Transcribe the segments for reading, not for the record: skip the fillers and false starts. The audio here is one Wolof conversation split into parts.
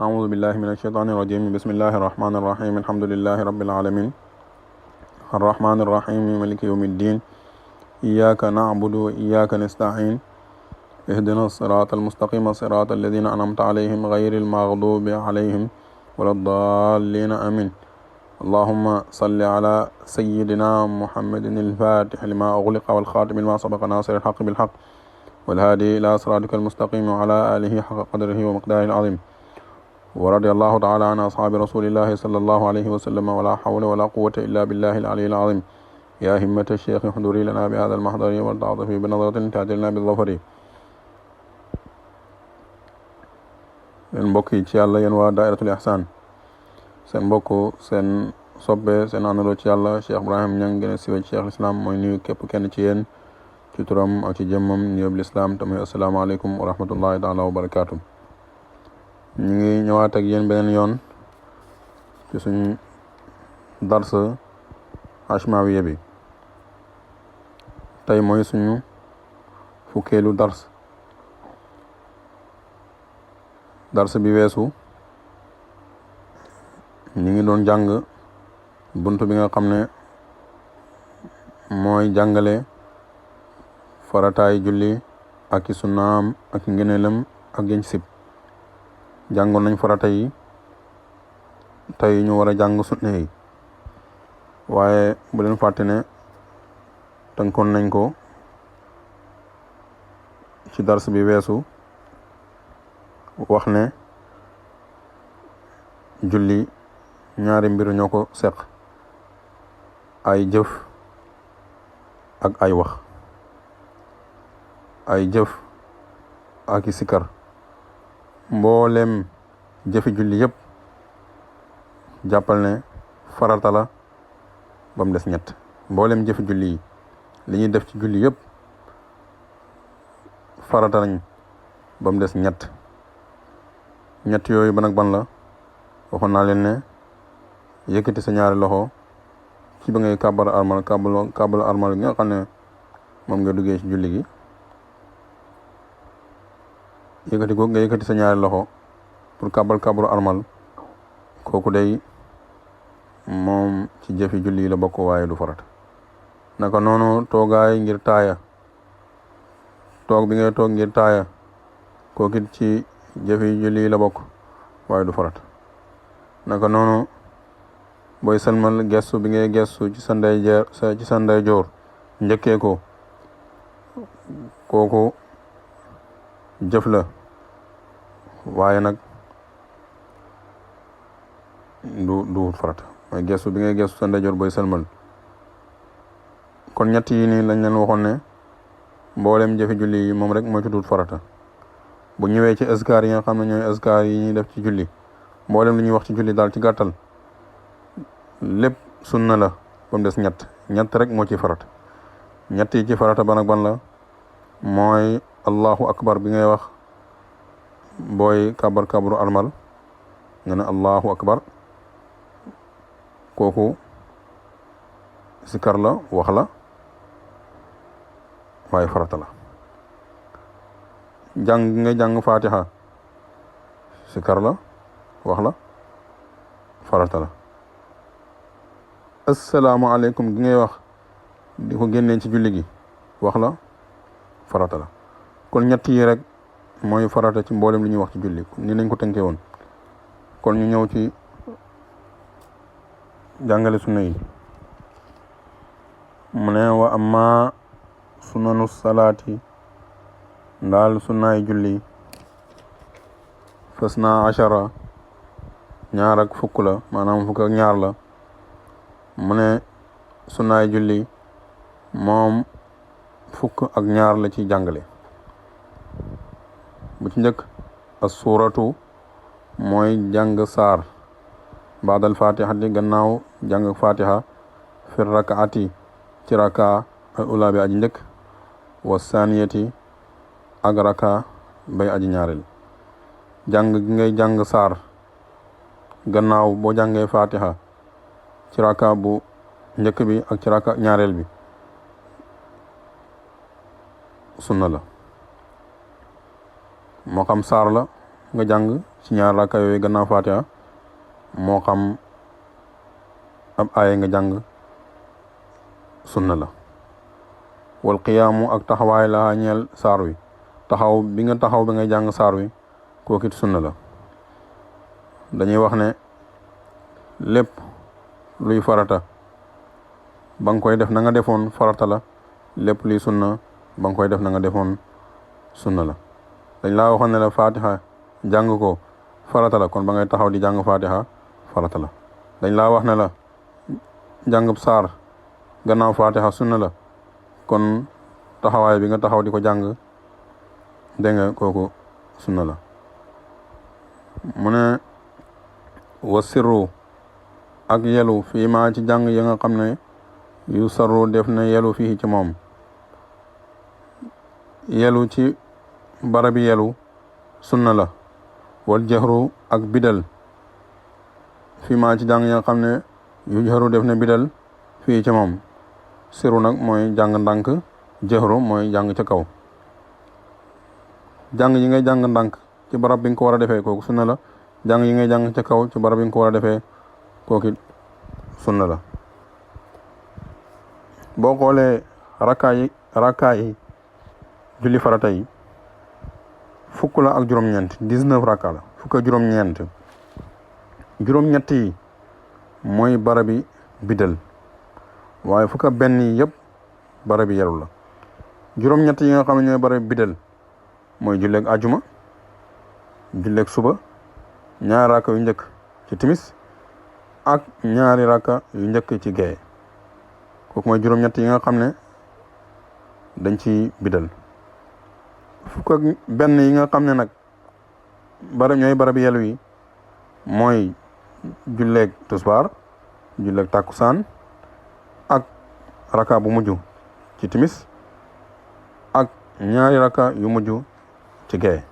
أعوذ بالله من الشيطان الرجيم بسم الله الرحمن الرحيم الحمد لله رب العالمين الرحمن الرحيم مالك يوم الدين إياك نعبد وإياك نستعين اهدنا الصراط المستقيم صراط الذين أنعمت عليهم غير المغضوب عليهم ولا الضالين آمين اللهم صل على سيدنا محمد الفاتح لما أغلق والخاتم لما سبق ناصر الحق بالحق والهادي إلى صراطك المستقيم وعلى آله حق قدره ومقداره العظيم ورضي الله تعالى عن أصحاب رسول الله صلى الله عليه وسلم ولا حول ولا قوة إلا بالله العلي العظيم يا همة الشيخ احضري لنا بهذا المحضر والتعاطفي بنظرة تعدلنا بالظفر yéen mbokk yi ci yàlla yéen waa dairatul ihsan seen mbokk seen soppe seen àndandoo ci yàlla Cheikh Ibrahim Niang gën a siiwee ci Cheikh l'Islam mooy nuyu képp kenn ci yéen ci turam ak ci jëmmam nuyoob l'islam te muy asalaamaaleykum wa rahmatullahi taala wa barakaatu. ñu ngi ñëwaat ak yéen beneen yoon ci suñ dars Hashmawiya bi tey mooy suñu fukkeelu dars bi weesu ñu ngi doon jàng bunt bi nga xam ne mooy jàngale farataay julli ak i sunnaam ak ngëneelam ak yëñ sib jàngoon nañ farata yi tey ñu war a jàng sunna yi waaye bu leen fàtte ne tënkoon nañ ko ci dars bi weesu wax ne julli ñaari mbir ñoo ko seq ay jëf ak ay wax ay jëf ak i sikar mboolem jëfi julli yëpp jàppal ne farata la ba mu des ñett mboolem jëfi julli yi li ñuy def ci julli yëpp farata lañ ba mu des ñett yooyu ban ak ban la waxoon naa leen ne yëkkati sa ñaari loxo ci ba ngay kàbbar armal kàbbar armal gi nga xam ne moom nga duggee ci julli gi yëkkati ko nga yëkkati sa ñaari loxo pour kàbbar armal kooku day moom ci jëfi julli yi la bokk waaye du farat naka noonu toogaay ngir taaya toog bi ngay toog ngir taaya kooku ci jëfi julli yi la bokk waaye du farat naka noonu booy salmal gestu bi ngay gestu ci sa ndeyjoor njëkkee ko kooku jëf la waaye nag du farat mooy gestu bi ngay gestu sa ndeyjoor booy salmal kon ñett yi nii lañ leen waxoon ne mboolem jëfi julli yi moom rek moo ci duut farata bu ñëwee ci azkar yi nga xam ne ñooy azkar yi ñuy def ci julli mboolem li ñuy wax ci julli daal ci gàttal lépp sunna la ba mu des ñett rek moo ci farata ñett yi ci farata ban ak ban la mooy allahu akbar bi ngay wax booy kabaru armal nga ne allahu akbar kooku sikar la wax la waaye farata la jàng nga jàng fatiha sikar la wax la farata la asalaamaaleykum gi ngay wax di ko génnee ci julli gi wax la farata la kon ñett yi rek mooy farata ci mboolem li ñuy wax ci julli ni lañ ko tënkee woon kon ñu ñëw ci jàngale sunna yi mu ne wa amma sunanu salaati ndaal sunnaay julli fas na achara ñaar ak fukk la maanaam fukk ak ñaar la mu ne sunnaay julli moom fukk ak ñaar la ci jàngale bu ci njëkk as suuratu mooy jàng saar baadal fatihati gannaaw jàng fatiha fi rakaati ci raka al ula bi aji njëkk wa saniyati ak raka bay aji ñaareel jàng gi ngay jàng saar gannaaw boo jàngee fatiha ci raka bu njëkk bi ak ci raka ñaareel bi sunna la moo xam saar la nga jàng ci ñaar rakka yooyu gannaaw fatiha moo xam ab aaya nga jàng sunna la. wal qiyaamu ak taxawaay la ñeel saar wi taxaw bi nga taxaw bi ngay jàng saar wi kookit sunna la. dañuy wax ne lépp luy farata ba nga koy def na nga defoon farata la, lépp luy sunna ba nga koy def na nga defoon sunna la. dañ laa waxoon ne la fatiha jàng ko farata la, kon ba ngay taxaw di jàng fatiha farata la. dañ laa wax ne la jàngub saar gannaaw fatiha sunna la, kon taxawaay bi nga taxaw di ko jàng dégg nga kooku sunna la. mu ne wa sirru ak yelu fii maa ci jàng yi nga xam ne yu sarru def na yelu fii ci moom. yelu ci barabi yelu sunna la. wal jahru ak bidal fii maa ci jàng yi nga xam ne yu jahru def na bidal fii ci moom. sirru nag mooy jàng ndànk, jahru mooy jàng ca kaw. jàng yi ngay jàng ndànk ci barab bi nga ko war a defee kooku sunna la. jàng yi ngay jàng ca kaw ci barab bi nga ko war a defee kooku sunna la. boo xoolee rakkaa yi julli farata yi fukk la ak juróom-ñeent 19 rakka la, fukk ak juróom-ñeent. juróom-ñett yi mooy barabi bidal, waaye fukk ak benn yi yëpp barabi yelu la. juróom-ñett yi nga xam ne ñooy barabi bidal mooy julleeg ajuma, julleeg suba, ñaari rakka yu njëkk ci timis ak ñaari rakka yu njëkk ci gee. kooku mooy juróom-ñett yi nga xam ne dañ ci bidal. fukk ak benn yi nga xam ne nag ñooy barabi yelu yi mooy julleeg tusbaar, julleeg takkusaan ak rakka bu mujj ci timis ak ñaari rakka yu mujj ci gee.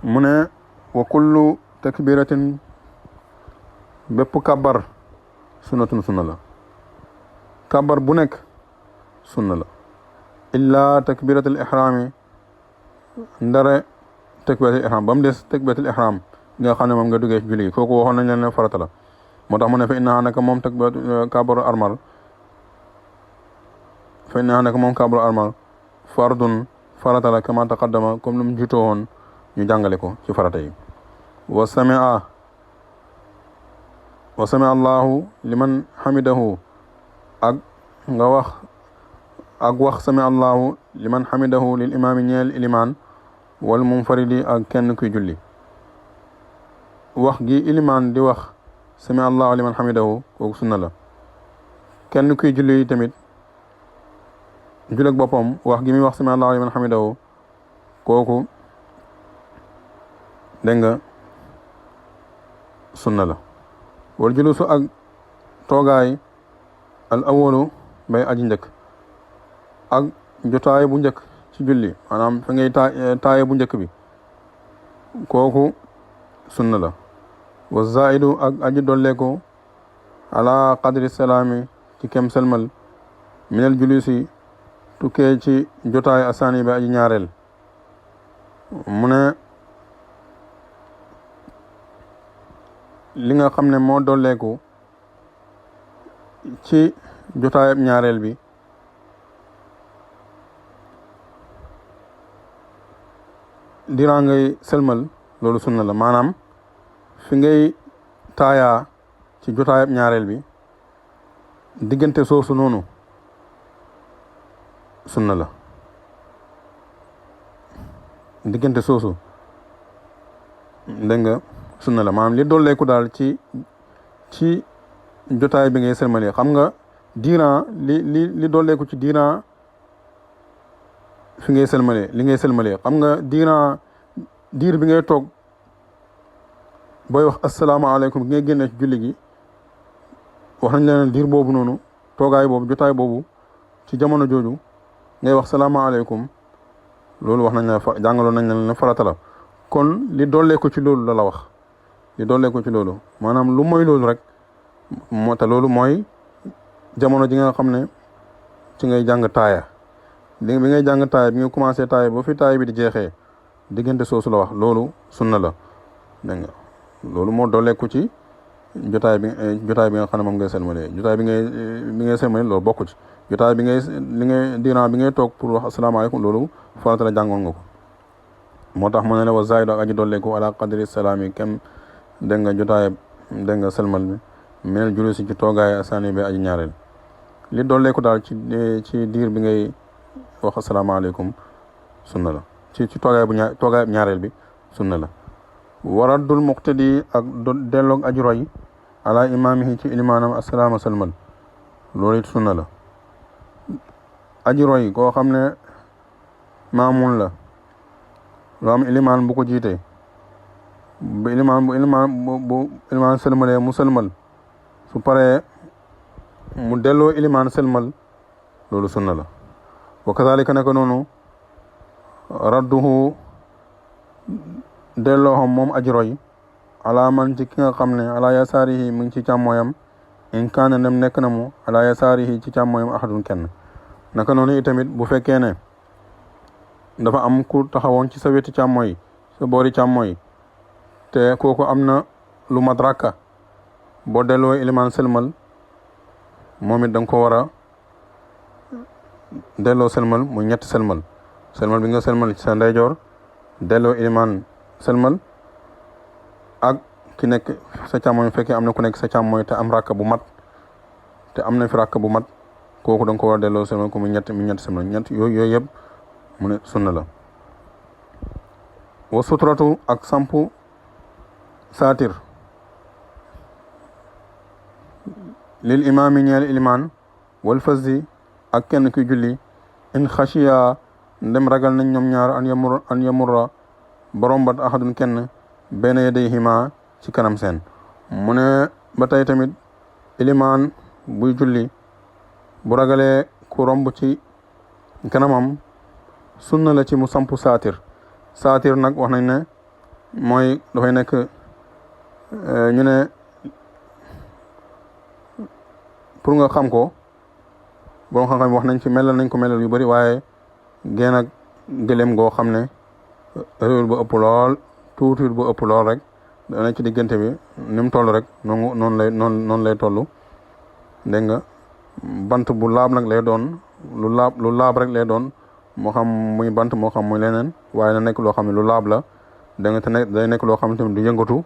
mu ne wa kullu takbiratin bépp kàbbar sunnatun sunna la. kàbbar bu nekk sunna la illa takbiratul ihrami ndare takbiratul ihram ba mu des takbiratul ihram nga xam ne moom nga duggee ci julli kooku waxoon nañ leen ne farata la. moo tax mu ne fa innaha naka moom kàbbaru armal fardun farata la kama taqaddama comme lu mu jiitoo woon ñu jàngale ko ci farata yi. wa samia allahu liman hamidahu ak nga wax samia allahu liman hamidahu lil imaami ñeel ilimaan wal munfaridi ak kenn kuy julli. wax gi ilimaan di wax samia allahu liman hamidahu kooku sunna la. kenn kuy julli tamit julleg boppam wax gi muy wax samia allahu liman hamidahu kooku dégg nga sunna la. wal julusu ak toogaay al awalu bay aji njëkk ak jotaay bu njëkk ci julli maanaam fa ngay taaye bu njëkk bi kooku sunna la. wa zaidu ak aji dolleeku ala qadri salaami ci kem selmal minal julusi tukkee ci jotaay asaani bay aji ñaareel. mu ne li nga xam ne moo dolleeku ci jotaayab ñaareel bi diraa ngay sëlmal loolu sunna la. maanaam fi ngay taayaa ci jotaayab ñaareel bi diggante soosu noonu sunna la. diggante soosu dégg nga sunna la maanaam li dolleeku daal ci jotaay bi ngay sëlmalee. xam nga diiran li dolleeku ci diiran fi ngay sëlmalee li ngay sëlmalee xam nga diir bi ngay toog booy wax asalaamaaleykum bi ngay génnee ci julli gi wax nañ leen diir boobu noonu toogaay boobu jotaay boobu ci jamono jooju ngay wax salaamaaleykum loolu wax nañ la jàngaloon nañ leen ne farata la. kon li dolleeku ci loolu la wax li dolleeku ci loolu maanaam lu mooy loolu rek moo te loolu mooy jamono ji nga xam ne ci ngay jàng taaya bi ngay jàng taay bi nga commencé taay ba fi taay bi di jeexee diggante soosu la wax loolu sunna la dégg nga loolu moo dooleeku ci jotaay bi nga xam ne moom ngay selmalee jotaay bi ngay selmalee loolu bokku ci jotaay bi ngay diiran bi ngay toog pour wax asalaamaaleykum loolu farata la jàngoon nga ko moo tax mu ne la wa zaayidu ak aji dooleeku ala qadri salaam yi kem dégg nga jotaay dégg nga selmal bi minel julusi ci toogaay asaani bi aji ñaareel li dooleeku daal ci diir bi ngay wax asalaamaaleykum sunna la ci toogaay ñaareel bi sunna la waraddul muqtadi ak delloog aji roy ala imaamihi ci ilimaanam asalaama salmal loolu it sunna la aji roy koo xam ne maamun la loo am ilimaan bu ko jiite bu ilimaan salmalee mu salmal su paree mu delloo ilimaan salmal loolu sunna la wa kazalika naka noonu radduhu delloo xam moom aji roy ala man ci ki nga xam ne ala yasaarihi mu ngi ci càmmooyam in kaana nem nekk na mu ala yasaarihi ci càmmooyam ahadun kenn naka noonu itamit bu fekkee ne dafa am ku taxawoon ci sa wetu càmmooy sa boori càmmooy te kooku am na lu mat rakka boo delloo ilimaan selmal moom it da nga ko war a delloo selmal muy ñetti selmal bi nga selmal ci sa ndeyjoor delloo ilimaan selmal ak ki nekk sa càmmooñ fekkee am na ku nekk sa càmmooñ te am rakka bu mat te am na fi rakka bu mat kooku da nga ko war a delloo selmal ko mu ñetti selmal yooyu yëpp mu ne sunna la wa sutratu ak sampu saatir lil imaami ñeel ilimaan wal fasdi ak kenn kuy julli in xashiya ndem ragal nañ ñoom ñaar an yamurra borom bat ahadun kenn bayna yadayhima ci kanam seen mu ne ba tey tamit ilimaan buy julli bu ragalee ku romb ci kanamam sunna la ci mu sampu saatir nag wax nañ ne mooy dafay nekk ñu ne pour nga xam ko borom xam-xam wax nañ ci melal nañ ko melal yu bari waaye génn ak gëléem goo xam ne réewul bu ëpp lool tuuti bu ëpp lool rek dana ci diggante bi ni mu toll rek noonu lay toll dégg nga bant bu laab nag lay doon lu laab rek lay doon moo xam muy bant moo xam muy leneen waaye na nekk loo xam ne lu laab la da nga te day nekk loo xam ne tamit du yëngatu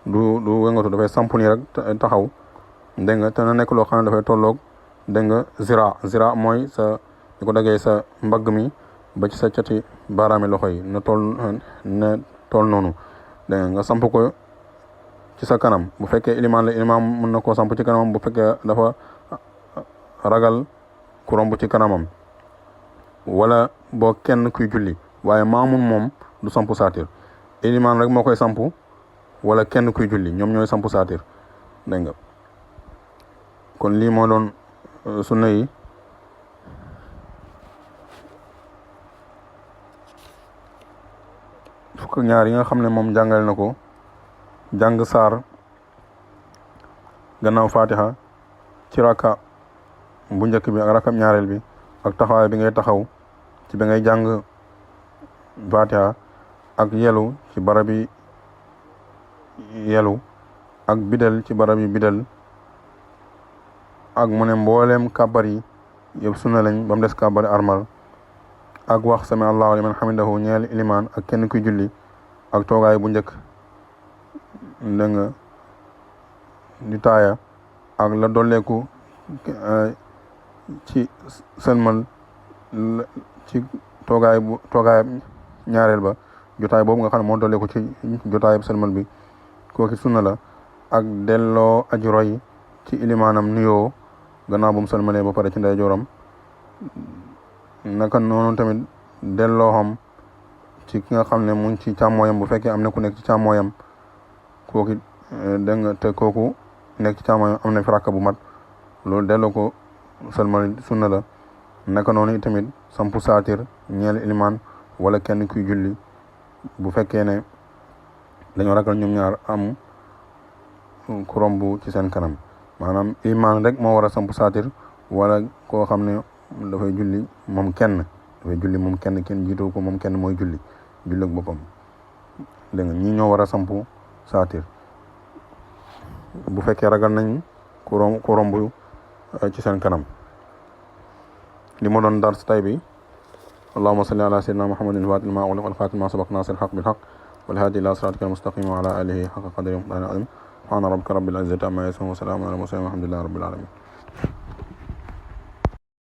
du yëngatu dafay sampu nii rek taxaw dégg nga te na nekk loo xam ne dafay tolloog dégg nga zira mooy sa di ko daggee sa mbagg mi ba ci sa cati baaraami loxo yi na toll noonu dégg nga samp ko ci sa kanam bu fekkee ilimaan la ilimaan mën na koo samp ci kanamam bu fekkee dafa ragal ku romb ci kanamam wala boo kenn kuy julli waaye maamun moom du sampu saatir ilimaan rek moo koy sampu wala kenn kuy julli ñoom ñooy sampu saatir dégg nga kon lii moo doon sunna yi fukk ak ñaar yi nga xam ne moom jàngale na ko jàng saar gannaaw fatiha ci rakka bu njëkk bi ak rakkam ñaareel bi ak taxawaay bi ngay taxaw ci bi ngay jàng fatiha ak yelu ci barabi yelu ak bidal ci barabi bidal ak mu ne mbooleem kàbbar yi yëpp sunna lañ ba mu des kàbbari armal ak wax sami allahu liman hamidahu ñeel ilimaan ak kenn kuy julli ak toogaay bu njëkk dégg nga di taaya ak la dolleeku ci sëlmal ci toogaay ñaareel ba jotaay boobu nga xam ne moo dolleeku ci jotaay sëlmal bi kooki sunna la ak delloo aji roy ci ilimaanam nuyoo gannaaw bu mu sëlmalee ba pare ci ndeyjooram naka noonu tamit delloo xam ci ki nga xam ne mu ngi ci càmmooyam bu fekkee am na ku nekk ci càmmooyam kooki dégg nga te kooku nekk ci càmmooyam am na fi rakka bu mat loolu delloo ko sëlmal sunna la naka noonu tamit sampu saatir ñeel ilimaan wala kenn kuy julli bu fekkee ne dañoo ragal ñoom ñaar am ku romb ci seen kanam maanaam ilimaan rek moo war a sampu saatir wala koo xam ne dafay julli moom kenn dafay julli moom kenn jiitoo ko, moom kenn mooy julli ak boppam. dégg nga ñii ñoo war a sampu saatir bu fekkee ragal nañ ku romb ci seen kanam. li ma doon dars tay bi allahumma salli ala sayyidina muhammadin al-fatih lima ughliqa wal khatim lima sabaq nasir al-haqq bil haqq wal hadi ila siratika al-mustaqim wa ala alihi haqqa qadrihi wa miqdarihi al-azim subhana rabbika rabbil izzati amma yasifun wa salamun ala al-mursalin walhamdulillahi rabbil alamin.